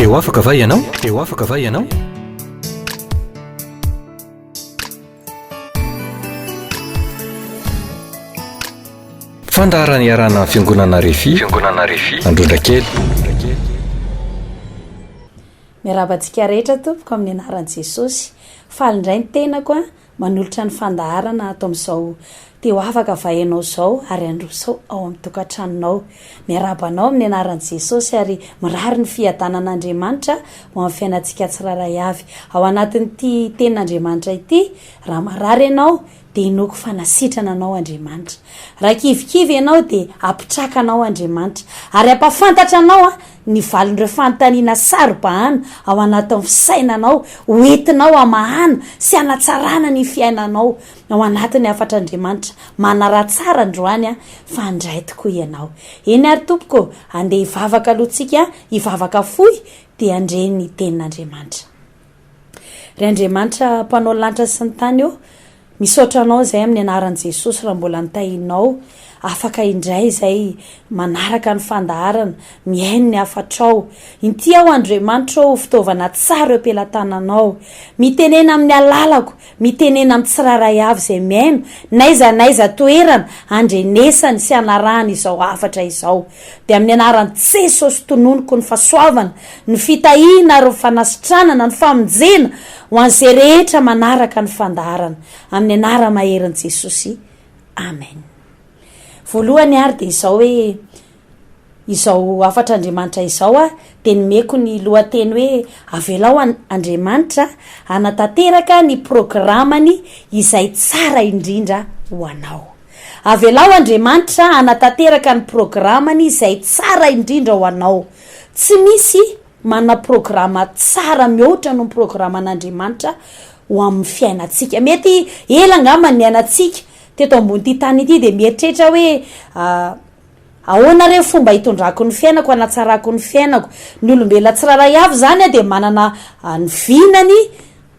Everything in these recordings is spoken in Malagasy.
Te ho afaka va ianao? Te ho afaka va ianao? Fandaharana iarahana amin'ny Fiangonana Refi, Fiangonana Refi, Androndrakely. Miarahaba antsika rehetra tompoko amin'ny anaran'i Jesosy. Faly indray ny tenako a. Manolotra ny fandaharana ato amin'izao Te ho afaka va ianao izao ary handroso ao amin'ny tokantranonao. Miarahaba anao amin'ny anaran'i Jesosy ary mirary ny fiadanan'Andriamanitra ho amin'ny fiainantsika tsirairay avy. Ao anatin'ity tenin'Andriamanitra ity, raha marary ianao dia inoako fa nasitrana anao Andriamanitra. Raha kivikivy ianao dia hampitraka anao Andriamanitra ary hampafantatra anao ny valin'ireo fanontaniana saro-bahana ao anatin'ny fisainanao ho entinao hamahana sy hanatsarana ny fiainanao ao anatin'ny hafatr'Andriamanitra. Manaratsara androany fa handray tokoa ianao. Eny ary tompoko ô, andeha hivavaka aloha tsika, hivavaka fohy dia handre ny tenin'Andriamanitra. Ry Andriamanitra mpanao ny lanitra sy ny tany ô, misaotra Anao izay amin'ny anaran'i Jesosy raha mbola nitahianao afaka indray izay manaraka ny fandaharana, mihaino ny hafatrao. Inty aho Andriamanitra ô ho fitaovana tsara eo am-pelatananao. Mitenena amin'ny alalako, mitenena amin'ny tsirairay avy izay mihaino, n'aiza n'aiza toerana andrenesany sy anarahany izao hafatra izao. Dia amin'ny anaran'i Jesosy tononiko ny fahasoavana, ny fitahiana ary ny fanasitranana, ny famonjena ho an'izay rehetra manaraka ny fandaharana. Amin'ny anara-maherin'i Jesosy. Amen. Voalohany ary dia izao hoe, izao hafatr'Andriamanitra izao aho dia nomeko ny lohateny hoe avelao Andriamanitra hanatanteraka ny programany izay tsara indrindra ho anao. Avelao Andriamanitra hanatanteraka ny programany izay tsara indrindra ho anao. Tsy misy manana programa tsara mihoatra noho ny programan'Andriamanitra ho amin'ny fiainantsika. Mety ela angamba ny niainantsika teto ambonin'ity tany ity dia mieritreritra hoe ahoana re ny fomba hitondrako ny fiainako, hanatsarako ny fiainako. Ny olombelona tsirairay avy izany dia manana ny vinany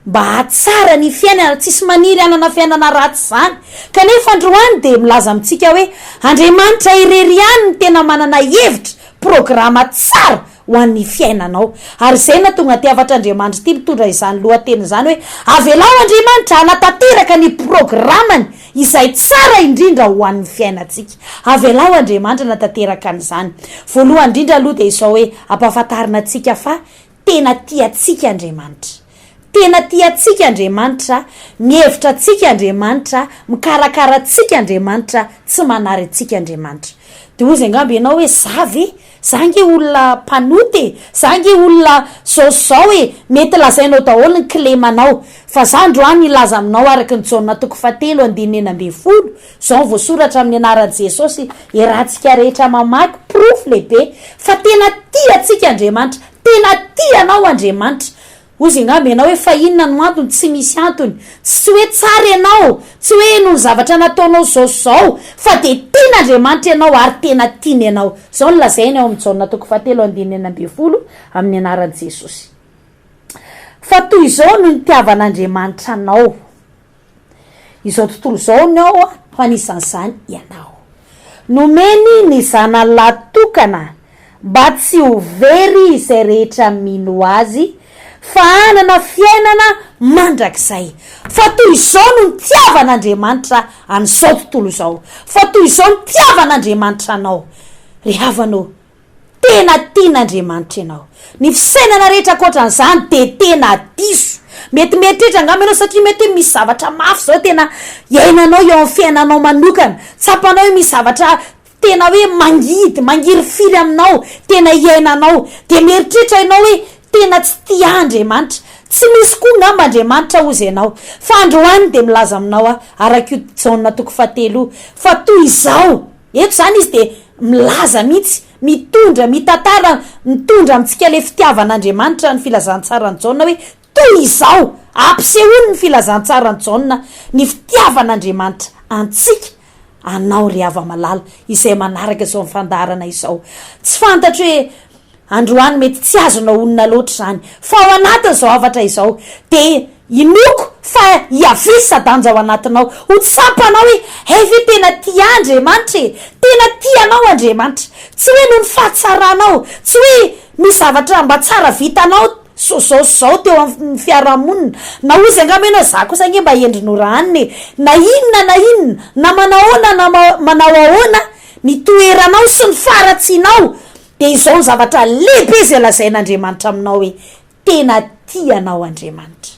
mba hahatsara ny fiainana, tsisy maniry hanana fiainana ratsy izany, kanefa androany dia milaza amintsika hoe Andriamanitra irery ihany no tena manana hevitra, programa tsara ho an'ny fiainanao. Ary izay no nahatonga ity hafatr'Andriamanitra ity mitondra izany lohateny izany hoe Avelao Andriamanitra hanatanteraka ny programany izay tsara indrindra ho an'ny fiainantsika. Avelao Andriamanitra hanatanteraka an'izany. Voalohany indrindra aloha dia izao hoe ampahafantarina antsika fa Tena tia antsika Andriamanitra. Tena tia antsika Andriamanitra, mihevitra antsika Andriamanitra, mikarakara antsika Andriamanitra, tsy manary antsika Andriamanitra. Dia hozy angamba ianao hoe, za ve? Za ange olona mpanota e! Za ange olona zao sy zao e! Mety lazainao daholo ny kilemanao. Fa za androany hilaza aminao araka ny Jaona toko fahatelo andininy 16, izao no voasoratra amin'ny anaran'i Jesosy, iarahantsika rehetra mamaky, porofo lehibe fa tena tia antsika Andriamanitra, tena tia anao Andriamanitra. Hozy angamba ianao hoe fa inona no antony, tsy misy antony, tsy hoe tsara ianao, tsy hoe noho ny zavatra nataonao izao sy izao, fa dia tian'Andriamanitra ianao ary tena tiany ianao. Izao no lazainy ao amin'ny Jaona toko fahatelo andininy 16 amin'ny anaran'i Jesosy. Fa toy izao no nitiavan'Andriamanitra anao. Izao tontolo izao ny ao fa anisan'izany ianao. Nomeny ny Zanany lahy tokana mba tsy ho very izay rehetra mino Azy fa hanana fiainana mandrakizay. Fa toy izao no nitiavan'Andriamanitra an'izao tontolo izao. Fa toy izao nitiavan'Andriamanitra anao. Ry havana ô, Tena tian'Andriamanitra ianao. Ny fisainana rehetra ankoatran'izany dia tena diso. Mety mieritreritra angamba ianao satria mety hoe misy zavatra mafy izao tena iainanao eo amin'ny fiainanao manokana. Tsapanao hoe misy zavatra tena hoe mangidy, mangirifiry aminao, tena iainanao. Dia mieritreritra ianao hoe tena tsy tia ahy Andriamanitra. Tsy misy koa angamba Andriamanitra hozy ianao. Fa androany dia milaza aminao aho, araka io Jaona toko fahatelo io, fa toy izao. Eto izany izy dia milaza mihitsy, mitondra, mitantara, mitondra amintsika ilay fitiavan'Andriamanitra ny filazantsaran'i Jaona hoe toy izao, ampisehoany ny filazantsaran'i Jaona ny fitiavan'Andriamanitra antsika, anao ry hava-malala izay manaraka izao fandaharana izao. Tsy fantatro hoe Androany mety tsy azonao onona loatra izany, fa ao anatin'izao hafatra izao dia inoako fa hiavesa-danja ao anatinao, ho tsapanao hoe hay ve tena tia ahy Andriamanitra e! Tena tia anao Andriamanitra! Tsy hoe noho ny fahatsaranao, tsy hoe. Misy zavatra mba tsara vitanao zao sy zao teo amin'ny fiarahamonina, na hozy angamba ianao za kosa ange mba hendry norahanina e, na inona na inona, na manao ahoana na manao ahoana ny toeranao sy ny faharatsianao dia izao ny zavatra lehibe izay lazain'Andriamanitra aminao hoe Tena tia anao Andriamanitra.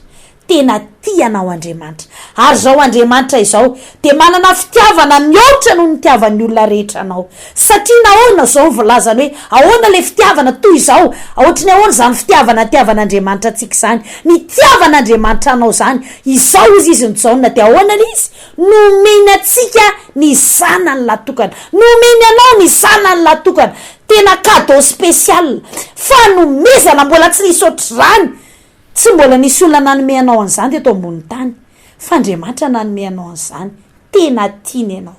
Tena tia anao Andriamanitra. Ary izao Andriamanitra izao dia manana fitiavana mihoatra noho ny nitiavan'ny olona rehetra anao. Satria nahoana? Izao no voalazany hoe, ahoana ilay fitiavana toy izao? Ohatry ny ahoana izany fitiavana nitiavan'Andriamanitra antsika izany? Nitiavan'Andriamanitra anao izany. Izao hozy izy ny Jaona dia ahoana ilay izy? Nomeny antsika ny Zanany lahy tokana. Nomeny anao ny Zanany lahy tokana. Tena cadeau spécial. Fanomezana mbola tsy nisy ohatr'izany. Tsy mbola nisy olona nanome anao an'izany teto ambonin'ny tany. Fa Andriamanitra nanome anao an'izany. Tena tiany ianao.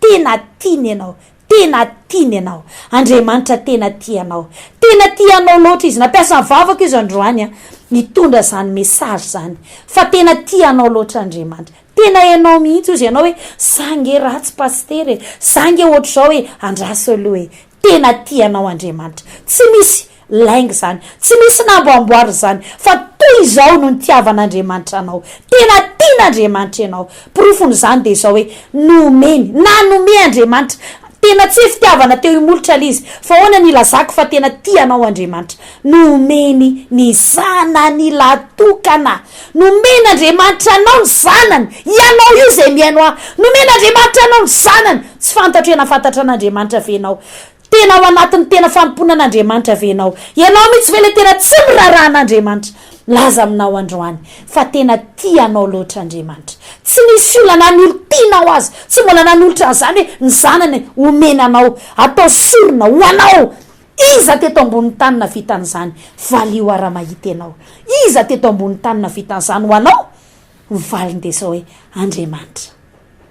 Tena tiany ianao. Tena tiany ianao. Andriamanitra tena tia anao. Tena tia anao loatra Izy. Nampiasa ny vavako Izy androany an, nitondra izany message izany. Fa tena tia anao loatra Andriamanitra. Tena ianao mihitsy ozy ianao hoe za nge ratsy pasitera e, za nge ohatr'izao e, andraso aloha e, tena tia anao Andriamanitra, tsy misy lainga izany, tsy misy namboamboarina izany, fa toy izao no nitiavan'Andriamanitra anao, tena tian'Andriamanitra ianao, porofon'izany dia izao hoe nomeny, nanome Andriamanitra, tena tsy hoe fitiavana teo imolotra ilay izy, fa ahoana no ilazako fa tena tia anao Andriamanitra, nomeny ny zanany lahy tokana. Nomen'Andriamanitra anao ny Zanany. Ianao io izay mihaino ahy. Nomen'Andriamanitra anao ny Zanany. Tsy fantatro hoe nahafantatra an'Andriamanitra ve ianao. Tena ao anatin'ny tena fanompoana an'Andriamanitra ve ianao? Ianao mihitsy ve ilay tena tsy miraharaha an'Andriamanitra? Milaza aminao androany fa tena tia anao loatra Andriamanitra. Tsy nisy olona na ny olon-tianao aza tsy mbola nanolotra an'izany hoe ny Zanany omena anao, atao sorona ho anao. Iza teto ambonin'ny tany nahavita an'izany? Valio aho raha mahita ianao. Iza teto ambonin'ny tany nahavita an'izany ho anao? Ny valiny dia izao hoe, Andriamanitra.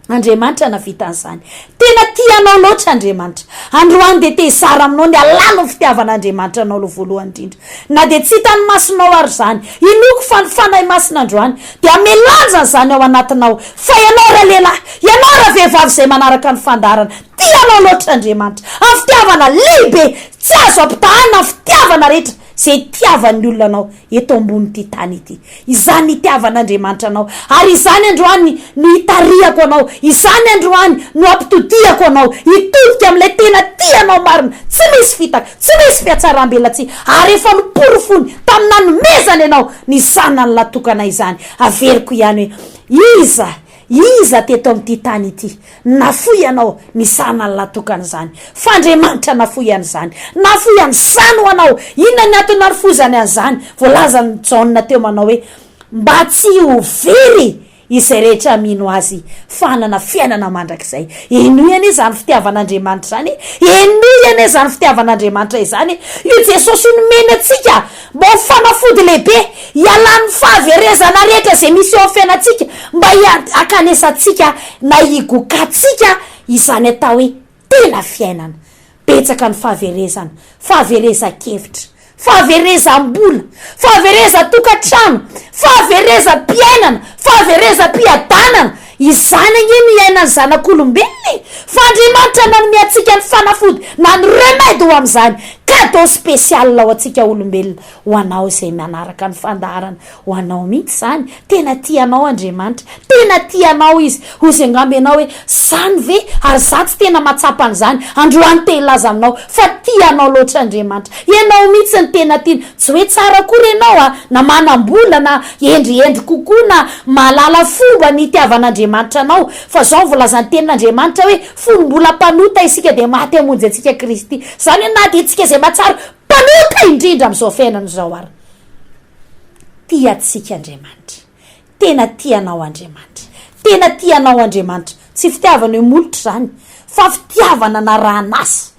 Andriamanitra nahavita an'izany. Tena tia anao loatra Andriamanitra. Androany dia te hizara aminao ny halalon'ny fitiavan'Andriamanitra anao aloha voalohany indrindra. Na dia tsy hitan'ny masonao ary izany. Inoako fa ny Fanahy Masina androany dia hamelanja an'izany ao anatinao. Fa ianao ralehilahy, ianao ravehivavy izay manaraka ny fandaharana, Tia anao loatra Andriamanitra, amin'ny fitiavana lehibe tsy azo ampitahana amin'ny fitiavana rehetra izay itiavan'ny olona anao eto ambonin'ity tany ity. Izany itiavan'Andriamanitra anao, ary izany androany no itarihako anao, izany androany no ampitodihako anao hitodika amin'ilay tena tia anao marina, tsy misy fitaka, tsy misy fihatsaram-belatsihy, ary efa noporofony tamin'ny nanomezany anao ny Zanany lahy tokana izany. Averiko ihany hoe, iza Iza teto amin'ity tany ity nafoy anao ny zanany lahy tokana izany? Fa Andriamanitra nafoy an'izany. Nafoy an'izany ho anao. Inona ny antony narifozany an'izany? Voalazan'i Jaona teo manao hoe, Mba tsy ho very izay rehetra mino Azy fa hanana fiainana mandrakizay. Henoy anie izany fitiavan'Andriamanitra izany e! Henoy anie izany fitiavan'Andriamanitra izany e! Io Jesosy io nomeny antsika Mba ho fanafody lehibe hialan'ny fahaverezana rehetra izay misy eo amin'ny fiainantsika, mba hakanesantsika na higokantsika izany atao hoe tena fiainana. Betsaka ny fahaverezana, fahaverezan-kevitra, fahaverezam-bola, fahaverezan-tokantrano, fahaverezam-piainana, fahaverezam-piadanana. Izany anie no iainan'ny zanak'olombelona e! Fa Andriamanitra nanome antsika ny fanafody na ny remède ho amin'izany, cadeau spécial ho antsika olombelona, ho anao izay manaraka ny fandaharana, ho anao mihitsy izany, tena tia anao Andriamanitra, tena tia anao Izy, hozy angamba ianao hoe, zany ve? Ary za tsy tena mahatsapa an'izany, androany te hilaza aminao fa tia anao loatra Andriamanitra, ianao mihitsy no tena tiany, tsy hoe tsara akory ianao a, na manam-bola na hendrihendry kokoa na mahalala fomba ny itiavan'Andriamanitra anao, fa zao ny voalazan'ny tenin'Andriamanitra hoe fony mbola mpanota isika dia maty hamonjy antsika Kristy, zany hoe na dia tsika izay mahatsara mpanota indrindra amin'izao fiainana izao ary tia antsika Andriamanitra, tena tia anao Andriamanitra, tena tia anao Andriamanitra, tsy fitiavana eo molotra izany fa fitiavana narahan'asa,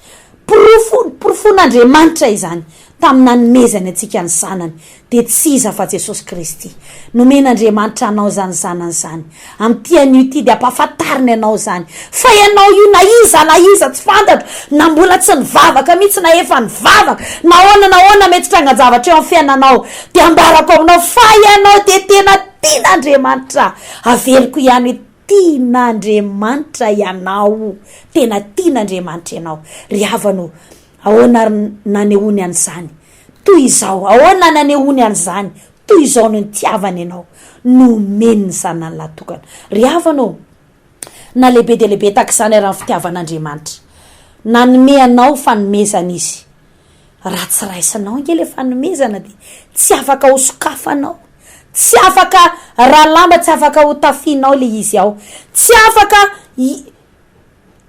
porofo, porofon'Andriamanitra izany tamin'ny nanomezany antsika ny Zanany, dia tsy iza fa Jesosy Kristy. Nomen'Andriamanitra anao izany Zanany izany. Amin'ity anio ity dia ampahafantariny anao izany. Fa ianao io na iza na iza tsy fantatro, na mbola tsy nivavaka mihitsy na efa nivavaka, na ahoana na ahoana mety trangan-javatra eo amin'ny fiainanao, dia ambarako aminao fa ianao dia tena tian'Andriamanitra. Averiko ihany hoe tian'Andriamanitra ianao. Tena tian'Andriamanitra ianao. Ry havana o, ahoana ary ny nanehoany an'izany? Toy izao, ahoana nanehoany an'izany? Toy izao no nitiavany anao, nomeny ny Zanany lahy tokana. Ry havana ô, na lehibe dia lehibe tahaka izany ary ny fitiavan'Andriamanitra, nanome anao fanomezana Izy. Raha tsy raisinao ange ilay fanomezana dia tsy afaka ho sokafanao, tsy afaka raha lamba tsy afaka ho tafianao ilay izy ao, tsy afaka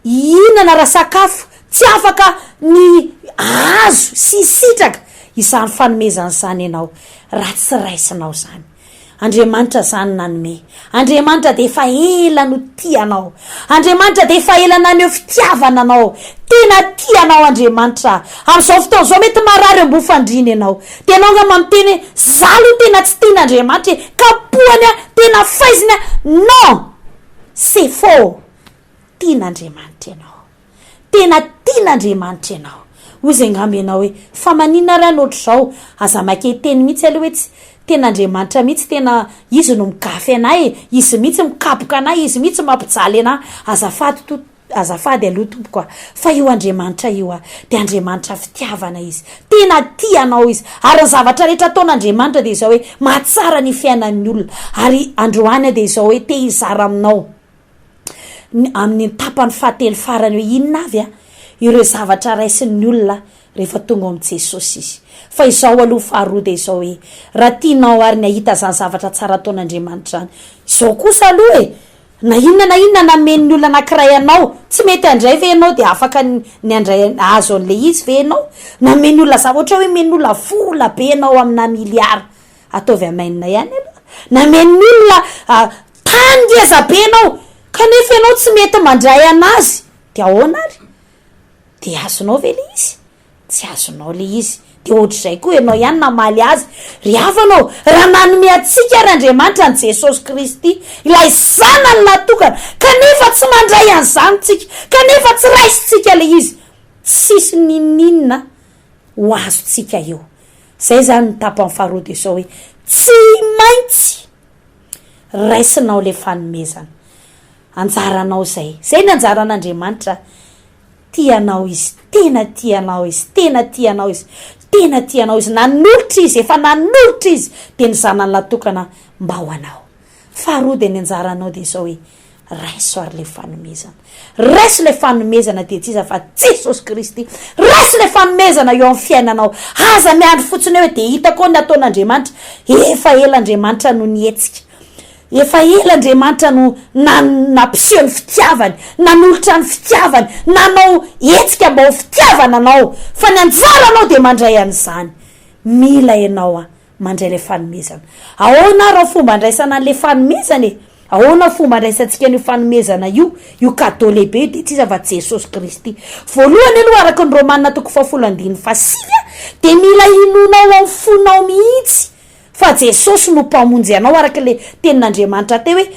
hihinana raha sakafo, tsy afaka ny hahazo sy hisitraka izany fanomezana izany ianao raha tsy raisinao izany. Andriamanitra izany nanome. Andriamanitra dia efa ela no tia anao. Andriamanitra dia efa ela naneho fitiavana anao. Tena tia anao Andriamanitra. Amin'izao fotoana izao mety marary eo ambony fandriana ianao. Dia ianao angamba miteny hoe, za aloha tena tsy tian'Andriamanitra e, kapohany aho, tena faiziny aho. Non! C'est faux! Tian'Andriamanitra ianao. Tena tian'Andriamanitra ianao. Hoy izay angamba ianao hoe, fa maninona ary aho no ohatr'izao? Aza maika hiteny mihitsy aloha hoe tsy, tena Andriamanitra mihitsy, tena Izy no migafy anay e, Izy mihitsy mikapoka anay, Izy mihitsy mampijaly anah. Azafady to, azafady aloha tompoko a, fa io Andriamanitra io a, dia Andriamanitra fitiavana Izy. Tena tia anao Izy. Ary ny zavatra rehetra ataon'Andriamanitra dia izao hoe, mahatsara ny fiainan'ny olona. Ary androany aho dia izao hoe, te hizara aminao. ny amin'ny tapany fahatelo farany hoe inona avy ireo zavatra raisin'ny olona rehefa tonga ao amin'i Jesosy izy. Fa izao aloha faharoa dia izao hoe, raha tianao ary ny hahita izany zavatra tsara ataon'Andriamanitra izany, izao kosa aloha e, na inona na inona namen'ny olona anankiray anao, tsy mety handray ve ianao dia afaka ny handray hahazo an'ilay izy ve ianao? Namen'ny olona zavatra, ohatra hoe omen'ny olona vola be ianao amina miliara, Ataovy amen ihany aloha. Namen'ny olona tany ngeza be ianao kanefa ianao tsy mety mandray anazy de ahoana ary? De azonao ve le izy? Tsy azonao le izy. De ohatr'izay koa ianao ihany namaly azy. Ry havana ô, raha nanome antsika ary Andriamanitra an'i Jesosy Kristy, ilay Zanany lahy tokana, kanefa tsy mandray an'izany tsika, kanefa tsy raisintsika le izy, tsisy n'inon'inona ho azontsika eo. Zay zany ny tapany faharoa de zao hoe tsy maintsy raisinao le fanomezana. Anjaranao zay. Zay ny anjaran'Andriamanitra. Tia anao Izy, tena tia anao Izy, tena tia anao Izy, tena tia anao Izy. Nanolotra Izy, efa nanolotra Izy dia ny zanany latokana mba ho anao. Faharoa dia ny anjaranao dia izao hoe raiso ary ilay fanomezana. Raiso ilay fanomezana dia tsy iza fa Jesosy Kristy. Raiso ilay fanomezana eo amin'ny fiainanao. Aza miandry fotsiny hoe dia hitako eo ny ataon'Andriamanitra. Efa ela Andriamanitra no nihetsika. Efa ela Andriamanitra no nampiseho ny fitiavany, nanolotra ny fitiavany, nanao hetsika mba ho fitiavana anao. Fa ny anjaranao dia mandray an'izany. Mila ianao mandray ilay fanomezana. Ahoana ary ny fomba andraisana an'ilay fanomezana e? Ahoana ny fomba andraisantsika an'io fanomezana io, io cadeau lehibe io dia tsy iza fa Jesosy Kristy. Voalohany aloha araka ny Romana toko fahafolo andininy fahasivy dia mila inoanao ao amin'ny fonao mihitsy fa Jesosy no Mpamonjy anao araka ilay tenin'Andriamanitra teo hoe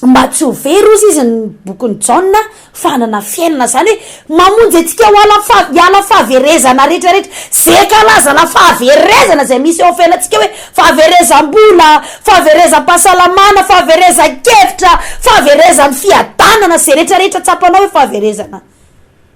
mba tsy ho very hozy izy ny bokin'i Jaona fa hanana fiainana, izany hoe mamonjy antsika ho ala fa hiala fahaverezana rehetra rehetra, ze karazana fahaverezana izay misy eo amin'ny fiainantsika hoe fahaverezam-bola, fahaverezam-pahasalamana, fahaverezan-kevitra, fahaverezan'ny fiadanana, ze rehetra rehetra tsapanao hoe fahaverezana,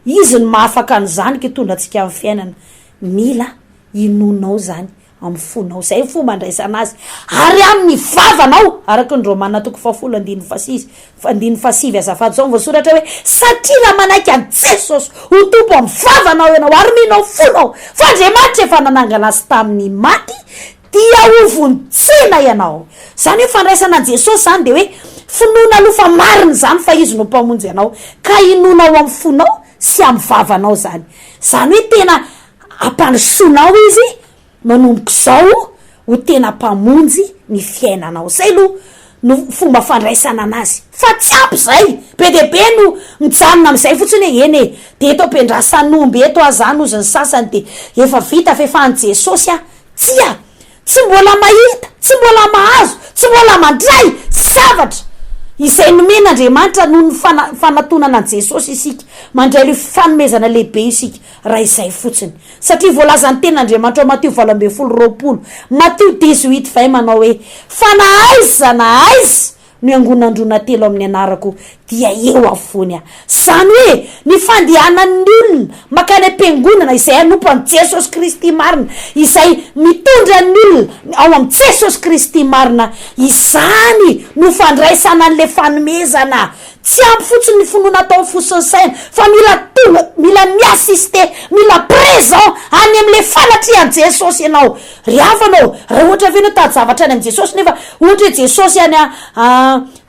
izy no mahafaka an'izany ka hitondra antsika amin'ny fiainana, mila inoanao izany amin'ny fonao. Izay ny fomba andraisana azy. Ary amin'ny vavanao, araka ny Romana toko fahafolo andininy fahasivy, andininy fahasivy azafady, izao no voasoratra hoe, Satria raha manaiky an'i Jesosy ho Tompo amin'ny vavanao ianao ary mino amin'ny fonao fa Andriamanitra efa nanangana azy tamin'ny maty, dia ho vonjena ianao. Izany hoe fandraisana an'i Jesosy izany dia hoe finoana aloha fa marina izany fa Izy no Mpamonjy anao, ka inoanao amin'ny fonao sy amin'ny vavanao izany. Izany hoe tena Ampandrosoanao izy manomboka izao ho tena mpamonjy ny fiainanao. Zay aloha no fomba fandraisana anazy. Fa tsy ampy zay! Be dia be no mijanona amin'izay fotsiny hoe eny e, dia eto am-piandrasan'omby eto aho zany hozy ny sasany dia efa vita fa efa an'i Jesosy aho. Tsia! Tsy mbola mahita, tsy mbola mahazo, tsy mbola mandray zavatra izay nomen'Andriamanitra noho ny fanatonana an'i Jesosy isika. Mandray ilay fanomezana lehibe isika raha izay fotsiny. Satria voalazan'ny Tenin'Andriamanitra ao Matio 18 20, Matio 18 20 manao hoe, Fa na aiza na aiza. no iangonan-droa na telo amin'ny anarako dia eo afovoany aho. Izany hoe ny fandehanan'ny olona mankany am-piangonana izay hanompo an'i Jesosy Kristy marina, izay mitondra ny olona ao amin'i Jesosy Kristy marina, izany no fandraisana an'ilay fanomezana. Tsy ampy fotsiny ny finoana atao amin'ny fo sy ny saina fa mila tonga, mila mi-assister, mila présent any amin'ilay fanatrehan'i Jesosy ianao. Ry havana ô, raha ohatra ve ianao hitady zavatra any amin'i Jesosy nefa ohatra hoe Jesosy any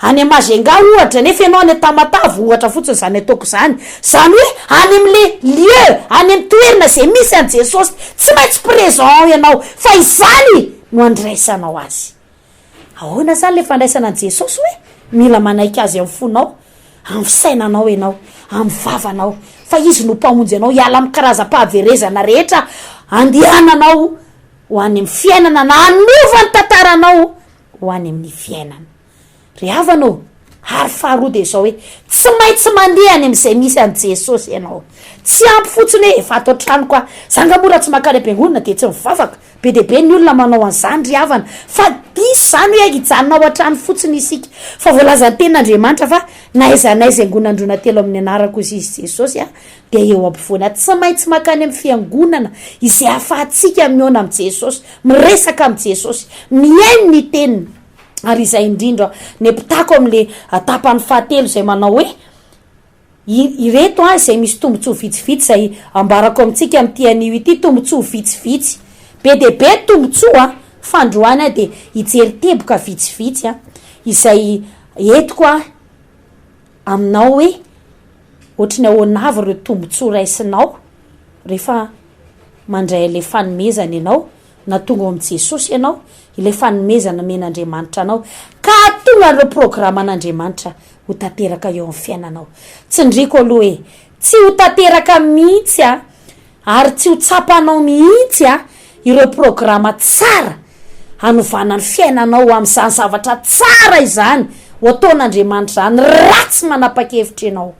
any Majunga ohatra nefa ianao any Tamatave ohatra fotsiny izany ataoko izany, izany hoe any amin'ilay lieu, any amin'ny toerana izay misy an'i Jesosy, tsy maintsy présent ao ianao fa izany no andraisanao azy. Ahoana izany ilay fandraisana an'i Jesosy hoe? Mila manaiky Azy amin'ny fonao, amin'ny fisainanao ianao, amin'ny vavanao, fa Izy no Mpamonjy anao hiala amin'ny karazam-pahaverezana rehetra andehananao ho any amin'ny fiainana na hanova ny tantaranao ho any amin'ny fiainana. Ry havana ô, ary faharoa dia izao hoe, tsy maintsy mandeha any amin'izay misy an'i Jesosy ianao. Tsy ampy fotsiny hoe efa ato an-tranoko aho, za nga moa raha tsy mankany am-piangonana dia tsy mivavaka. Be dia be ny olona manao an'izany ry havana, fa diso izany hoe hijanona ao an-trano fotsiny isika. Fa voalazan'ny tenin'Andriamanitra fa na aiza na aiza iangonan-droa na telo amin'ny anarako hoy izy Jesosy a, dia eo ampovoany. Ary tsy maintsy mankany amin'ny fiangonana izay ahafahantsika mihaona amin'i Jesosy, miresaka amin'i Jesosy, mihaino ny teniny. Ary izay indrindra ny ampitako amin'le tapany fahatelo izay manao hoe, ireto an izay misy tombontsoa vitsivitsy izay ambarako amintsika amin'ity anio ity, tombontsoa vitsivitsy. Be dia be ny tombontsoa an, fa androany aho dia hijery teboka vitsivitsy an, izay entiko an aminao hoe ohatry ny ahoana avy ireo tombontsoa raisinao rehefa mandray an'ilay fanomezana ianao. na tonga ao amin'i Jesosy ianao, ilay fanomezana nomen'Andriamanitra anao, ka hahatonga an'ireo programan'Andriamanitra ho tanteraka eo amin'ny fiainanao. Tsindriako aloha e, tsy ho tanteraka mihitsy a, ary tsy ho tsapanao mihitsy a, ireo programa tsara hanovana ny fiainanao ho amin'izany zavatra tsara izany ho ataon'Andriamanitra izany, raha tsy manapa-kevitra ianao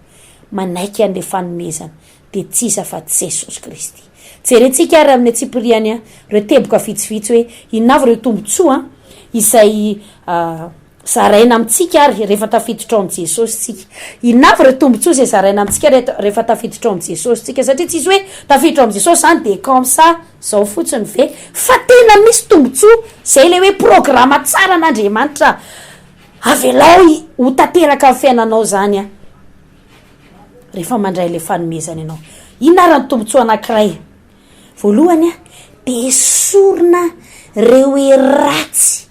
manaiky an'ilay fanomezana. dia tsy iza fa Jesosy Kristy. Jerentsika ary amin'ny antsipiriany ireo teboka vitsivitsy hoe inona avy ireo tombontsoa izay zaraina amintsika ary rehefa tafiditra ao amin'i Jesosy isika. Inona avy ireo tombontsoa izay zaraina amintsika rehefa tafiditra ao amin'i Jesosy isika? Satria tsisy hoe tafiditra ao amin'i Jesosy izany dia comme ça izao fotsiny ve? Fa tena misy tombontsoa, izay ilay hoe programa tsara an'Andriamanitra. Avelao ho tanteraka amin'ny fiainanao izany an. rehefa mandray ilay fanomezana ianao. Inona ary ny tombontsoa anankiray? Voalohany a, dia esorina ireo hery ratsy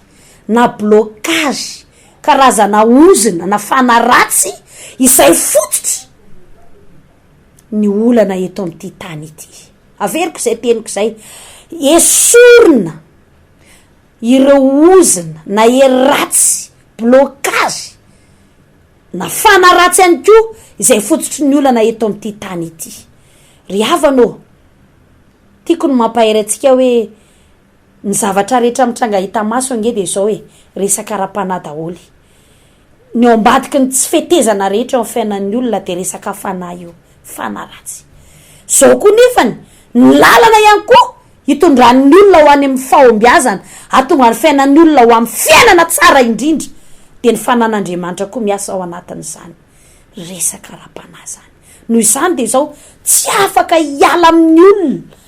na blocage, karazana ozona na fanahy ratsy izay fototry ny olana eto amin'ity tany ity. Averiko izay teniko izay, esorina ireo ozona na hery ratsy, blocage, Nafana ratsy ihany koa izay fototry ny olana eto amin'ity tany ity. Ry havana ô, tiako ny mampahery antsika hoe ny zavatra rehetra mitranga hita maso ange dia izao e, resaka ara-panahy daholo. Ny ao ambadiky ny tsy fetezana rehetra eo amin'ny fiainan'ny olona dia resaka fanahy io, fanahy ratsy. Izao koa nefany, ny lalana ihany koa Hitondran'ny olona ho any amin'ny fahombiazana, hahatonga ny fiainan'ny olona ho amin'ny fiainana tsara indrindra, dia ny fanan'Andriamanitra koa miasa ao anatin'izany resaka ara-panahy izany. Noho izany dia izao, tsy afaka hiala amin'ny olona.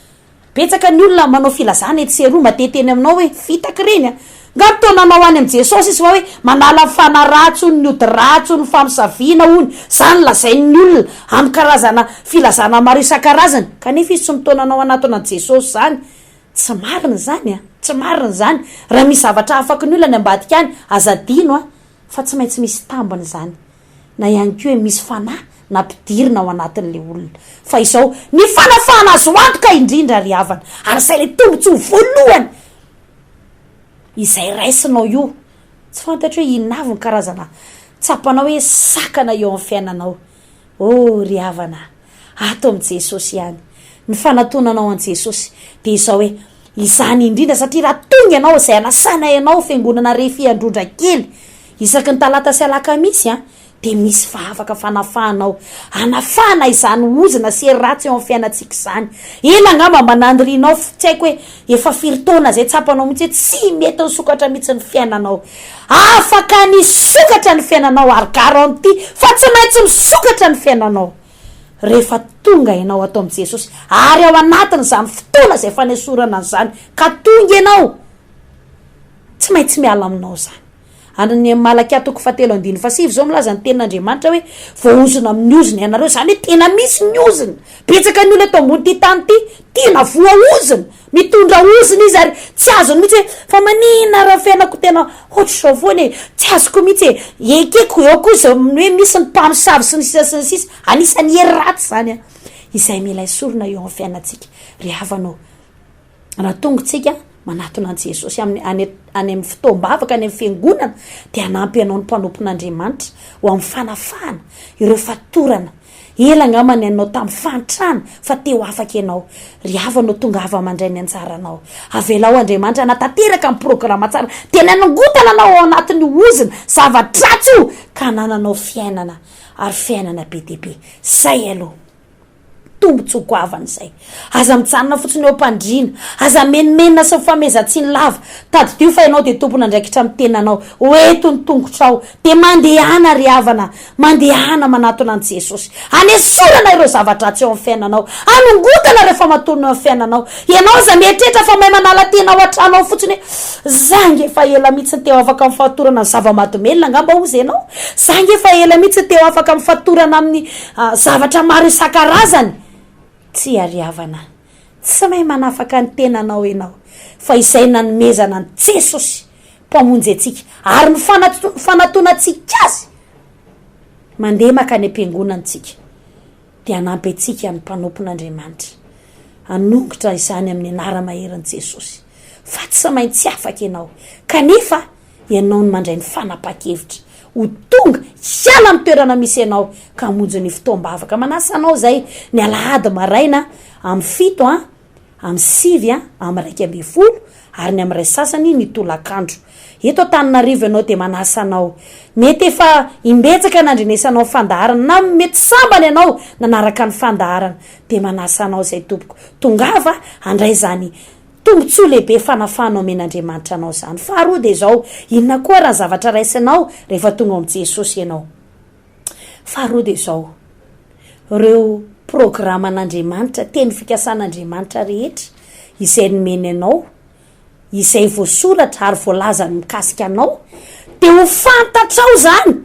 Betsaka ny olona manao filazana etsy sy eroa, mba te hiteny aminao hoe, fitaka ireny an! Nga mitaona anao any amin'i Jesosy izy fa hoe manala ny fanahy ratsy hono, ny ody ratsy hono, ny famosaviana hono, izany lazain'ny olona amin'ny karazana filazana maro isan-karazany, kanefa izy tsy mitaona anao hanatona an'i Jesosy izany. Tsy marina izany an! Tsy marina izany. Raha misy zavatra afaky ny olona any ambadika any, aza adino an, fa tsy maintsy misy tambiny izany. Na ihany koa hoe misy fanahy nampidirina ao anatin'ilay olona. Fa izao, ny fanafahana azo antoka indrindra ry havana, ary izay ilay tombontsoa voalohany, Izay raisinao io, tsy fantatro hoe inona avy ny karazana tsapanao hoe sakana eo amin'ny fiainanao. Oh ry havana, ato amin'i Jesosy ihany. Ny fanatonanao an'i Jesosy dia izao hoe, izany indrindra satria raha tonga ianao izay anasana ianao fiangonana Refi Androndra kely isaky ny talata sy alakamisy an, Dia misy vavaka fanafahana ao. Hanafahana izany ozona sy hery ratsy eo amin'ny fiainantsika izany. Ela angamba mba nanirianao, tsy haiko hoe efa firy taona izay tsapanao mihitsy hoe tsy mety nisokatra mihitsy ny fiainanao. Afaka nisokatra ny fiainanao ary garantie fa tsy maintsy misokatra ny fiainanao rehefa tonga ianao ato amin'i Jesosy ary ao anatin'izany fotoana izay fanesorana an'izany ka tonga ianao, tsy maintsy miala aminao izany. Any amin'ny Malakia toko fahatelo andininy fahasivy izao milaza ny tenin'Andriamanitra hoe voaozona amin'ny ozona ianareo, izany hoe tena misy ny ozona. Betsaka ny olona eto ambonin'ity tany ity tena voaozona, mitondra ozona izy ary tsy azony mihitsy hoe fa maninona raha fiainako tena ohatr'izao foana e, tsy azoko mihitsy e, ekeko eo koa izao ny hoe misy ny mpamosavy sy ny sisa sy ny sisa, anisan'ny hery ratsy izany an, izay mila esorina eo amin'ny fiainantsika ry havana ô. Raha tonga tsika manatona an'i Jesosy amin'ny any any amin'ny fotoam-bavaka any amin'ny fiangonana dia hanampy anao ny mpanompon'Andriamanitra ho amin'ny fanafahana ireo fatorana. Ela angamba ny anao tamin'ny fahantrana fa te ho afaka ianao. Ry havana ô tongava mandray ny anjaranao. Avelao Andriamanitra hanatanteraka ny programa tsara dia nanongotana anao ao anatin'io ozona, zava-dratsy io ka hanananao fiainana ary fiainana be dia be. Zay aloha. Tombontsoa goavana izay. Aza mijanona fotsiny eo am-pandriana. Aza menomenona sy mifamezan-tsiny lava. Tadidio fa ianao dia tompon'andraikitra amin'ny tenanao. Hoento ny tongotrao. Dia mandehana ry havana. Mandehana manatona an'i Jesosy. Hanesorana ireo zava-dratsy eo amin'ny fiainanao. Hanongotana ireo famatorana eo amin'ny fiainanao. Ianao aza mieritreritra fa mahay manala tena ao an-trano ao fotsiny hoe, Za nge efa ela mihitsy no te ho afaka amin'ny fatorana ny zava-mahadomelina angamba hozy ianao. Za nge efa ela mihitsy no te ho afaka amin'ny fatorana amin'ny Zavatra maro isan-karazany. Tsia ry havana, tsy mahay manafaka ny tenanao ianao, fa izay nanomezana an'i Jesosy Mpamonjy antsika, ary ny fanatonantsika Azy, mandeha mankany am-piangonana isika, dia hanampy antsika ny mpanompon'Andriamanitra hanongotra izany amin'ny anara-maherin'i Jesosy, fa tsy maintsy afaka ianao, kanefa ianao no mandray ny fanapahan-kevitra ho tonga hiala amin'ny toerana misy ianao ka hamonjy ny fotoam-bavaka. Manasa anao izay ny alahady maraina amin'ny fito a, amin'ny sivy a, amin'ny 11 ary ny amin'ny iray sasany ny tolakandro. Eto Antananarivo ianao dia manasa anao. Mety efa imbetsaka nandrenesanao fandaharana na mety sambany ianao nanaraka ny fandaharana dia manasa anao izay tompoko. Tongava handray izany Tombontsoa lehibe fanafahana omen'Andriamanitra anao izany. Faharoa dia izao, inona koa raha zavatra raisinao rehefa tonga ao amin'i Jesosy ianao? Faharoa dia izao, ireo programan'Andriamanitra, teny fikasan'Andriamanitra rehetra izay nomeny anao, izay voasoratra ary voalazany mikasika anao, dia ho fantatrao izany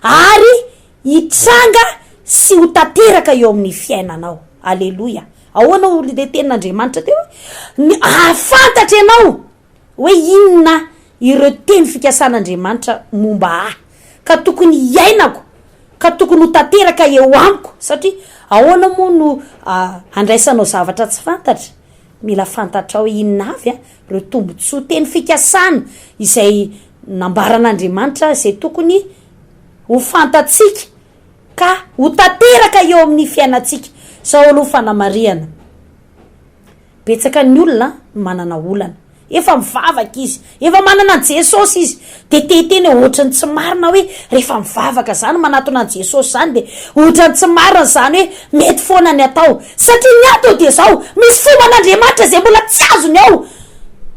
ary hitranga sy ho tanteraka eo amin'ny fiainanao. Aleloia! Ahoana hoy ilay tenin'Andriamanitra teo hoe, ny hahafantatra ianao hoe inona ireo teny fikasan'Andriamanitra momba ahy, ka tokony hiainako, ka tokony ho tanteraka eo amiko, satria ahoana moa no handraisanao zavatra tsy fantatra? Mila fantatrao hoe inona avy ireo tombontsoa, teny fikasana izay nambaran'Andriamanitra izay tokony ho fantatsika ka ho tanteraka eo amin'ny fiainantsika. Izao aloha fanamarihana, betsaka ny olona no manana olana, efa mivavaka izy, efa manana an'i Jesosy izy, dia te hiteny hoe ohatran'ny tsy marina hoe rehefa mivavaka izany, manatona an'i Jesosy izany dia ohatran'ny tsy marina izany hoe mety foana ny atao, satria ny antony dia izao, misy fomban'Andriamanitra izay mbola tsy azony ao.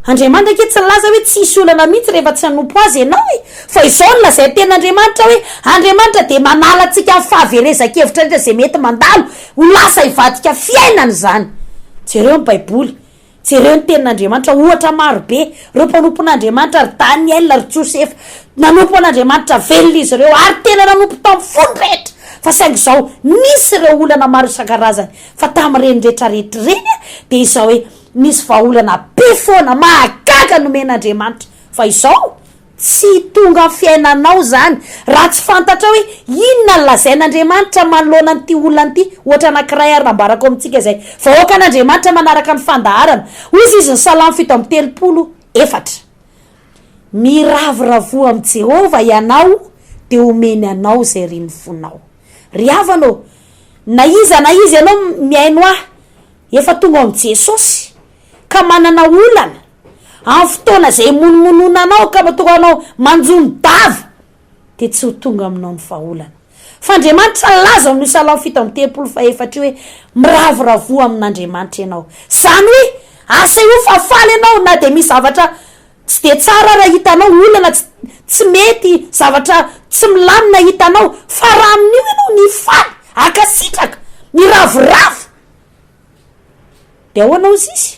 Andriamanitra ange tsy nilaza hoe tsy hisy olana mihitsy rehefa tsy hanompo Azy ianao e! Fa izao no lazain'ny Tenin'Andriamanitra hoe, Andriamanitra dia manala antsika amin'ny fahaverezan-kevitra rehetra izay mety mandalo ho lasa hivadika fiainana izany. Jereo ny Baiboly, jereo ny Tenin'Andriamanitra, ohatra maro be, ireo mpanompon'Andriamanitra, ry Daniela, ry Josefa, nanompo an'Andriamanitra velona izy ireo ary tena nanompo tamin'ny fony rehetra, fa saingy izao nisy ireo olana maro isan-karazany, fa tamin'ireny rehetra rehetra ireny dia izao hoe, Misy vahaolana be foana mahagaga nomen'Andriamanitra fa izao tsy tonga amin'ny fiainanao izany raha tsy fantatrao hoe inona ny lazain'Andriamanitra manoloana an'ity olana ity. Ohatra anankiray ary nambarako amintsika izay vahoakan'Andriamanitra manaraka ny fandaharana. Hoy izy ny Salamo 37, 4. Miravoravoa amin'i Jehovah ianao dia homeny anao izay rin'ny fonao. Ry havana ô, na iza na iza ianao mihaino ahy, Efa tonga ao amin'i Jesosy ka manana olana amin'ny fotoana izay imonomononanao ka mahatonga anao manjono dava dia tsy ho tonga aminao ny vahaolana. Fa Andriamanitra nilaza ao amin'io Salamo 37 fahefatra io hoe, Miravoravoa amin'Andriamanitra ianao. Izany hoe, asehoy fa faly ianao na dia misy zavatra tsy dia tsara ara hitanao, olana tsy tsy mety, zavatra tsy milamina hitanao, fa raha amin'io ianao ny hifaly, hankasitraka, miravoravo, dia ahoana hozy izy?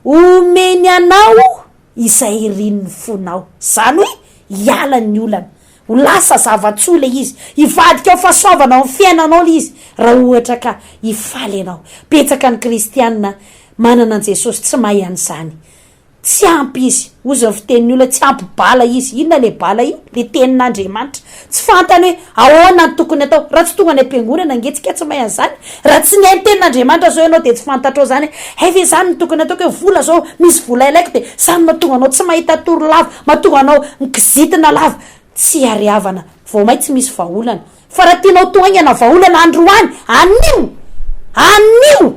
Omeny anao izay irin'ny fonao. Izany hoe hiala ny olana. Ho lasa zava-tsoa ilay izy. Hivadika ho fahasoavana ao amin'ny fiainanao ilay izy raha ohatra ka hifaly ianao. Betsaka ny kristiana manana an'i Jesosy tsy mahay an'izany. Tsy ampy izy. Hozy ny fitenin'ny olona, tsy ampy bala izy. Inona ilay bala io? Ilay tenin'Andriamanitra. Tsy fantany hoe ahoana no tokony atao. Raha tsy tonga any am-piangonana ange tsika tsy mahay an'izany. Raha tsy nihaino tenin'Andriamanitra izao ianao dia tsy fantatrao izany hoe hay ve izany no tokony ataoko hoe vola izao, misy vola ilaiko dia izany mahatonga anao tsy mahita tory lava, mahatonga anao mikizitina lava. Tsy hariavana. Vao may tsy misy vahaolana. Fa raha tianao tonga haingana vahaolana androany, anio! Anio!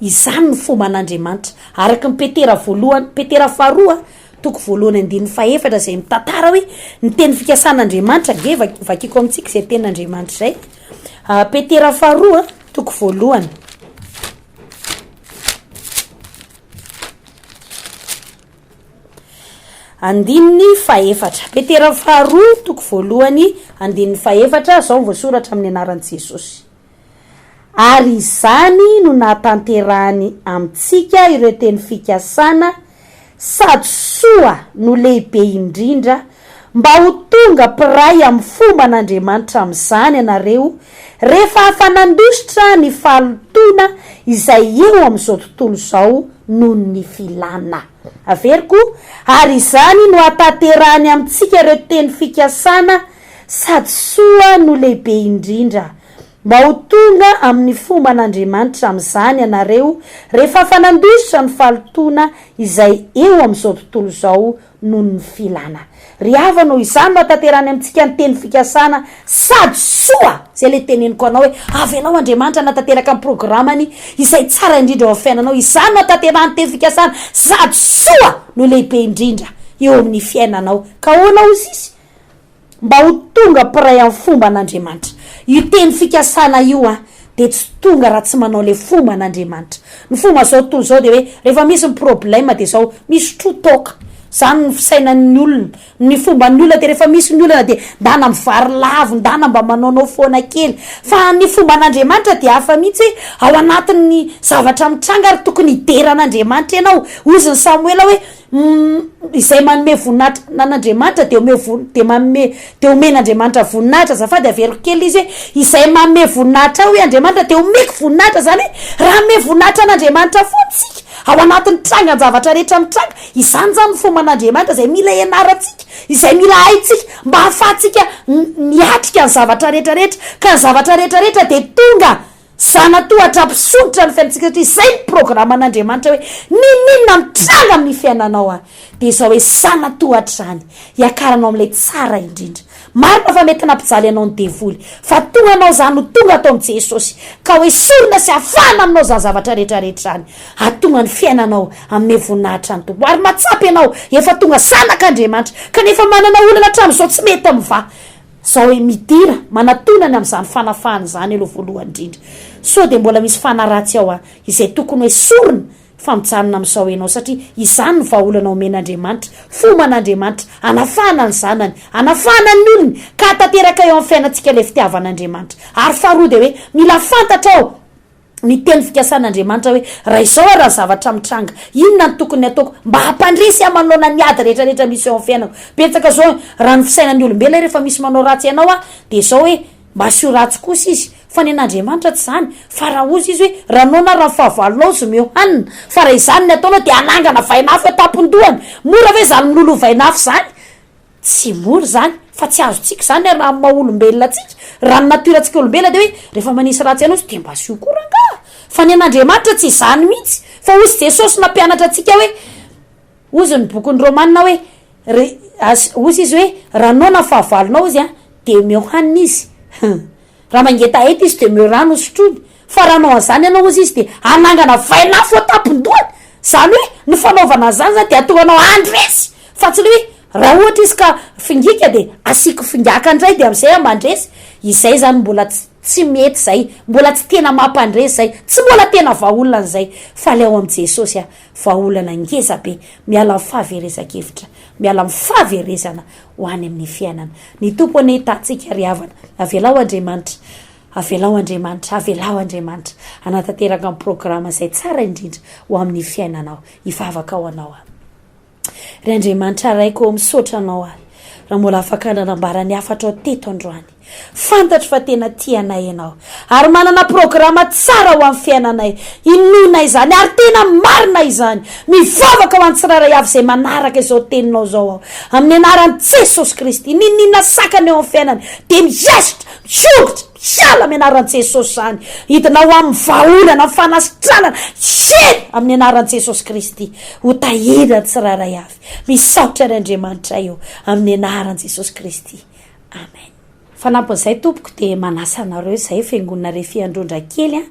Izany no fomban'Andriamanitra. Araka ny Petera voalohany, Petera faharoa, toko voalohany andininy fahefatra izay mitantara hoe ny teny fikasan'Andriamanitra, ange vakiko amintsika izay tenin'Andriamanitra izay. Ah, Petera faharoa, toko voalohany. Andininy fahefatra. Petera faharoa, toko voalohany, andininy fahefatra, izao no voasoratra amin'ny anaran'i Jesosy. Ary izany no nahatanterahany amintsika ireo teny fikasana sady soa no lehibe indrindra, mba ho tonga mpiray amin'ny fomban'Andriamanitra amin'izany ianareo, rehefa afa-nandositra ny fahalotoana izay eo amin'izao tontolo izao noho ny filana. Averiko, ary izany no hahatanterahany amintsika ireo teny fikasana sady soa no lehibe indrindra, Mba ho tonga amin'ny fomban'Andriamanitra amin'izany ianareo rehefa afa-nandositra ny fahalotoana izay eo amin'izao tontolo izao noho ny filana. Ry havana ô, izany no hahatanterahany amintsika ny teny fikasana sady soa! Izay ilay teneniko anao hoe avelao Andriamanitra hanatanteraka ny programany izay tsara indrindra eo amin'ny fiainanao. Izany no hahatanterahany teny fikasana sady soa no lehibe indrindra eo amin'ny fiainanao. Ka ahoana hozy izy? Mba ho tonga mpiray amin'ny fomban'Andriamanitra. Io teny fikasana io an, dia tsy tonga raha tsy manao ilay fomban'Andriamanitra. Ny fomba izao tontolo izao dia hoe rehefa misy ny problème dia izao, misotroa toaka. Izany no fisainan'ny olona. Ny fomban'ny olona dia rehefa misy ny olana dia ndana mivarilavo, ndana mba manaonao foana kely. Fa ny fomban'Andriamanitra dia hafa mihitsy hoe ao anatin'ny zavatra mitranga ary tokony hidera an'Andriamanitra ianao. Hozy ny Samoela hoe Izay manome voninahitra an'Andriamanitra dia omeo von- dia manome dia omen'Andriamanitra voninahitra, azafady averiko kely izy hoe izay manome voninahitra ahy hoy Andriamanitra dia omeko voninahitra, izany hoe raha hanome voninahitra an'Andriamanitra foana isika ao anatin'ny trangan-javatra rehetra mitranga, izany izany ny fomban'Andriamanitra izay mila ianarantsika, izay mila haintsika mba hahafahantsika miatrika ny zavatra rehetra rehetra, ka ny zavatra rehetra rehetra dia tonga Zana-tohatra hampisondrotra ny fiainantsika satria izay ny programan'Andriamanitra hoe n'inon'inona mitranga amin'ny fiainanao an, dia izao hoe zana-tohatra izany hiakaranao amin'ilay tsara indrindra. Marina fa mety nampijaly anao ny devoly fa tonga anao izany ho tonga ato amin'i Jesosy ka ho esorina sy hafahana aminao izany zavatra rehetra rehetra izany hahatonga ny fiainanao hanome voninahitra ny Tompo. Ary mahatsapa ianao efa tonga zanak'Andriamanitra kanefa manana olana hatramin'izao tsy mety mivaha. Zao hoe midira, manatona ny amin'izany fanafahana izany aloha voalohany indrindra. Sao dia mbola misy fanahy ratsy ao an, izay tokony ho esorina fa mijanona amin'izao ianao satria izany no vahaolana omen'Andriamanitra, foman'Andriamanitra, hanafahana ny zanany, hanafahana ny olony, ka hahatanteraka eo amin'ny fiainantsika ilay fitiavan'Andriamanitra. Ary faharoa dia hoe mila fantatrao ny teny fikasan'Andriamanitra hoe, raha izao ary ny zavatra mitranga, inona no tokony hataoko mba hampandresy ahy manoloana ny ady rehetra rehetra misy eo amin'ny fiainako. Betsaka izao raha ny fisainan'ny olombelona rehefa misy manao ratsy anao aho dia izao hoe mba asio ratsy kosa izy, fa ny an'Andriamanitra tsy izany, fa raha hozy izy hoe raha noana raha ny fahavalonao izy omeo hanina, fa raha izany ny ataonao dia hanangana vainafo eo an-tampon-dohany, mora ve izany miloloha vainafo izany? Tsy mora izany, fa tsy azontsika izany ary raha amin'ny maha olombelona antsika, raha ny nature antsika olombelona dia hoe rehefa manisy ratsy anao izy dia mba asio koa rangaha. Fa ny an'Andriamanitra tsy izany mihitsy, fa hozy Jesosy nampianatra antsika hoe, hozy ny bokin'ny Romana hoe, re, as, hozy izy hoe raha noana ny fahavalonao hozy an, dia omeo hanina izy. Hum. Raha mangetaheta izy dia omeo rano hosotroiny. Fa raha hanao an'izany ianao hozy izy dia hanangana vainafo eo an-tampon-dohany. Izany hoe ny fanaovana an'izany izany dia hahatonga anao handresy. Fa tsy le hoe. Raha ohatra izy ka fingika dia asiako fingaka indray dia amin'izay aho mandresy. Izay izany mbola tsy mety izay, mbola tsy tena mampandresy izay, tsy mbola tena vahaolana izay. Fa ilay ao amin'i Jesosy vahaolana ngeza be, miala amin'ny fahaverezan-kevitra, miala amin'ny fahaverezana ho any amin'ny fiainana. Ny Tompo anie hitahy antsika ry havana. Avelao Andriamanitra, avelao Andriamanitra, avelao Andriamanitra hanatanteraka ny programa izay tsara indrindra ho amin'ny fiainanao. Hivavaka ho anao aho. Ry Andriamanitra Raiko ô, misaotra Anao aho raha mbola afaka nanambara ny hafatrao teto androany. Fantatro fa tena tia anay Ianao ary manana programa tsara ho amin'ny fiainanay. Inoanay izany ary tena marina izany. Mivavaka ho an'ny tsirairay avy izay manaraka izao teninao izao aho. Amin'ny anaran'i Jesosy Kristy, n'inon'inona sakana eo amin'ny fiainany dia miaisotra, miongotra, miala amin'ny anaran'i Jesosy izany. Hidina ho amin'ny vahaolana, amin'ny fanasitranana, hery amin'ny anaran'i Jesosy Kristy. Ho tahiana ny tsirairay avy. Misaotra ny Andriamanitray ô, amin'ny anaran'i Jesosy Kristy. Amen. Fanampin'izay tompoko dia manasa anareo izay fiangonana Refi Androndra kely a,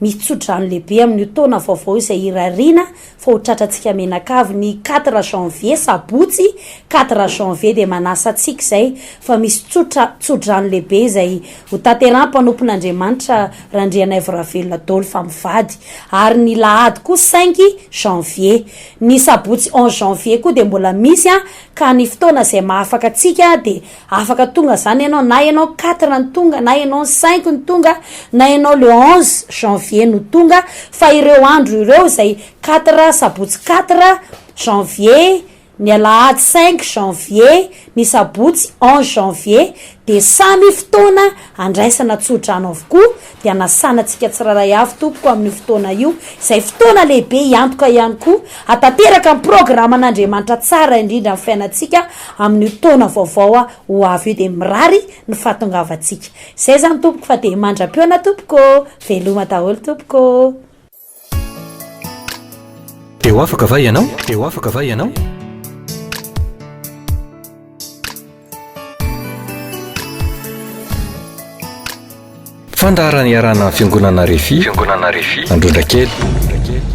misy tsodrano lehibe amin'io taona vaovao izay irariana fa ho tratrantsika mianakavy ny quatre janvier sabotsy quatre janvier dia manasa antsika izay fa misy tsotra tsodrano lehibe izay ho tanterahan'ny mpanompon'Andriamanitra Randrianaivo Ravelona Dolph mivady ary ny lahady koa cinq janvier ny sabotsy onze janvier koa dia mbola misy a ka ny fotoana izay mahafaka antsika dia Afaka tonga zany ianao na ianao quatre no tonga na ianao ny cinq no tonga na ianao le 11 janvier no tonga fa ireo andro ireo izay quatre sabotsy quatre janvier ny alahady cinq janvier ny sabotsy 11 janvier dia samy fotoana andraisana tsodrano avokoa dia anasana antsika tsirairay avy tompoko amin'io fotoana io izay fotoana lehibe hiantoka ihany koa hatanteraka ny programan'Andriamanitra tsara indrindra amin'ny fiainantsika amin'io taona vaovao ho avy io dia mirary ny fahatongavantsika izay izany tompoko fa dia mandra-pihaona tompoko ô! Veloma daholo tompoko ô! Dia ho afaka va ianao? Dia ho afaka va ianao? Fandaharana iarahana amin'ny Fiangonana Refi, Fiangonana Refi, Androndrakely.